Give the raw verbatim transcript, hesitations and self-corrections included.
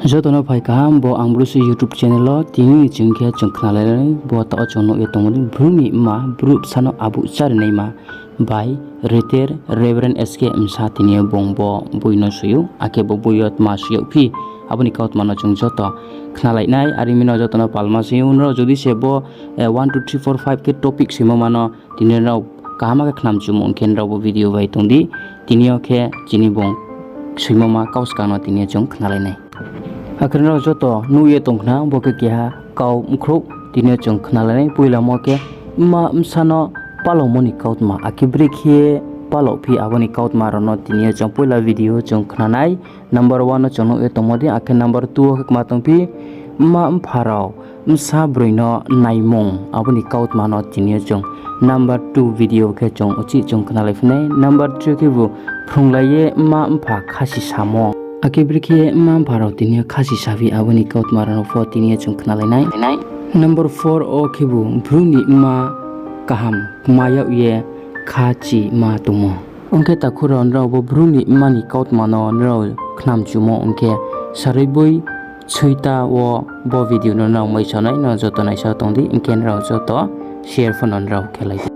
Joto no phai kaham bo Ang Bru Soi YouTube channel wo. Tini ni chung khe chung khnalai nai, bo taoh wo chung nuh ye tongmo ni Bru ni mma Bru bsa no abuh chári naima bai Retired Reverend S K Msa tini yo bung bo boi no soi ou, akhe bo boi yo tma soi yagphi, abo ni kautma no chung joto khnalai nai. Are mi no joto no palma soi ou, nrao jodi se bo one two three four five khe topic soimo ma no tini nrao kaham khe khnamchumo ong khe nrao bo video bai tong di. Tini yo khe chini bung soimo ma kau skang no tini yo chung khnalai nai. Akhe nrao joto nuh ye tong khna, bo khe keha kau bkhrouh tini yo chung khnalai nai. Poilamo khe mma bsa no palaomo ni kautma, akhe brekhe palaophi abo ni kautma rao no tini yo chung poila video chung khna nai. Number one no chung nuh ye tongmo di, akhe number two wo khe kma tongphi, mma mpha rao bsa broi no naimung, abo ni kautma no tini yo chung number two video khe chung uchih chung khnalai phi nai. Number three khebu phrunglai ye mma mpha khasi samo, akhe brekhe mma mpha rao tini yo khasi saphi abo ni kautma rao no pho tini yo chung khnalai nai. Number four wo khebu Bru ni mma kaham kma yag ye khachi ma tongmo. Ong khe takhu rao, nrao bo Bru ni mma ni kautma no nrao khnamchumo ong khe, sarui boi soita wo bo video no nrao maisao nai, nrao joto naisao tong di, ong khe nrao joto share pho no nrao khelai di.